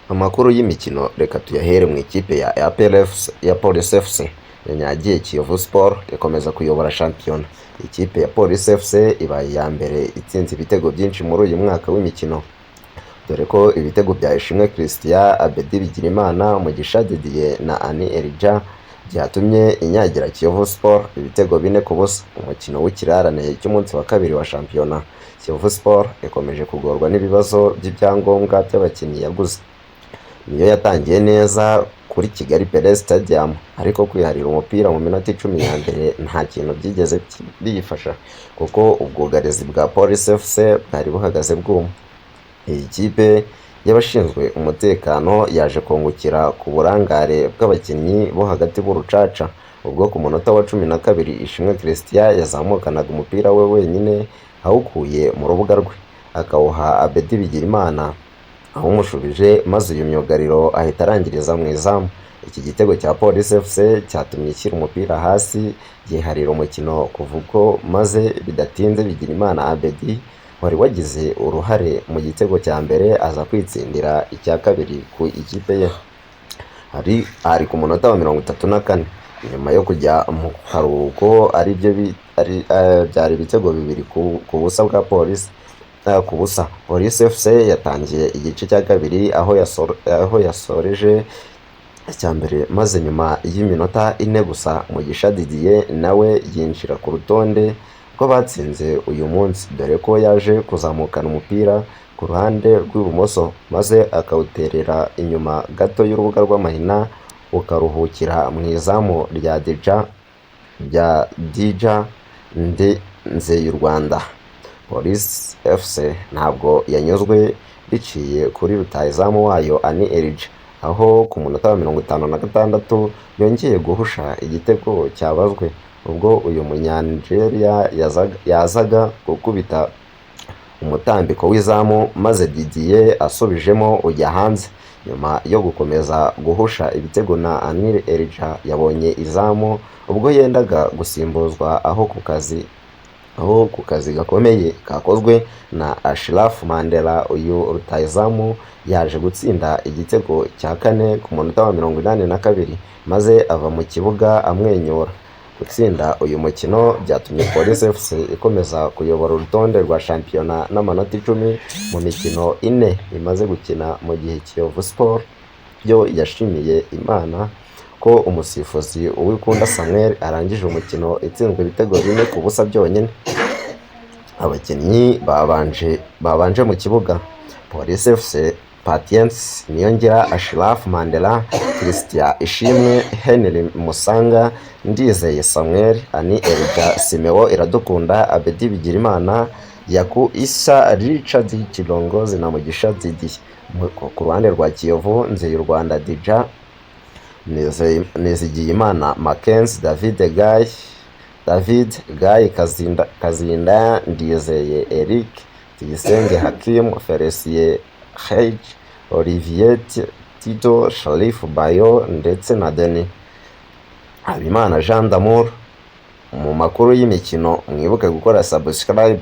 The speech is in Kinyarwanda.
Amakuru y'imikino reka tuyahere mu ikipe ya APR FC, ya Police FC yanyagiye Kiyovu Sport ikomeza kuyobora shampiyona. Ikipe ya Police FC ibaye iya mbere itsinze ibitego byinshi muri uyu mwaka w'imikino, dore ko ibitego bya Ishimwe Christian, Abedi Bigirimana, Mugisha Didier na Ani Elijah byatumye inyagira Kiyovu Sport ibitego 4-0. Umukino w'ikirarane cy'umunsi wa kabiri wa shampiyona, Kiyovu Sport ikomeje kugorwa n'ibibazo by'ibyangombwa by'abakinnyi yaguze. Niyo yatangiye neza kuri Kigali Pele Stadium, ariko kwiharira umupira mu minota 10 ya mbere nta kintu byigeze biyifasha, kuko ubwugarizi bwa Police FC bwari buhagaze bwuma. Iyi kipe y'abashinzwe umutekano yaje kungukira ku burangare bw'abakinnyi bo hagati b'urucaca, ubwo ku munota wa 12 Ishimwe Christian yazamukanaga umupira we wenyine awukuye mu rubuga rwe, akawuha Abedi Bigirimana awumushubije, maze uyu myugariro ahita arangiriza mu izamu. Iki gitego cya Police FC cyatumye ishyira umupira hasi, yiharira umukino kuva ubwo, maze bidatinze Bigirimana Abedi wari wagize uruhare mu gitego cya mbere aza kwitsindira icya kabiri ku ikipe ye. Hari ku munota wa 34 nyuma yo kujya mu karuhuko, aribyo byari ibitego 2-0 bwa Polisi ku busa. Police FC yatangiye igice cya kabiri aho yasoreje icya mbere, maze nyuma y'iminota 4 gusa Mugisha Didier nawe yinjira ku rutonde rw'abatsinze uyu munsi, dore ko yaje kuzamukana umupira ku ruhande rw'ibumoso maze akawuterera inyuma gato y'urubuga rw'amahina, ukaruhukira mu izamu rya Dija Nzeyurwanda. Police FC ntabwo yanyuzwe biciye kuri rutahizamu wayo Ani Elijah, aho ku munota wa 56 yongeye guhusha igitego cyabazwe, ubwo uyu Munyanigeria yazaga gukubita umutambiko w'izamu, maze Didier asubijemo ujya hanze. Nyuma yo gukomeza guhusha ibitego na Ani Elijah yabonye izamu ubwo yendaga gusimbuzwa, aho ku kazi gakomeye kakozwe na Ashraf Mandela, uyu rutahizamu yaje gutsinda igitego cya kane ku munota wa 82, maze ava mu kibuga amwenyura. Gutsinda uyu mukino byatumye Police FC ikomeza kuyobora urutonde rwa shampiyona n'amanota 10 mu mikino 4 imaze gukina, mu gihe Kiyovu Sport yo yashimiye Imana ko umusifuzi Uwikunda Samuel arangije umukino itsinzwe ibitego 4-0 byonyine. Abakinnyi babanje mu kibuga: Police FC, Patience Niyongira, Ashraf Mandela, Christian Ishimwe, Henry Musanga, Ndizeye Samuel, Ani Elijah, Simeo Iradukunda, Abedi Bigirimana, Yaku Issa, Richard Kilongozi na Mugisha Didier. Ku ruhande rwa Kiyovu, Nzeyurwanda Dija, Nizigiyimana Mackenzie, David Guy Kazinda, Ndizeye Eric, Tuyisenge Hakim, Felicien Heij, Olivier Tito, Sharif Bayo ndetse na Denis Habimana Jean d'Amour. Mu makuru y'imikino, mwibuke gukora subscribe.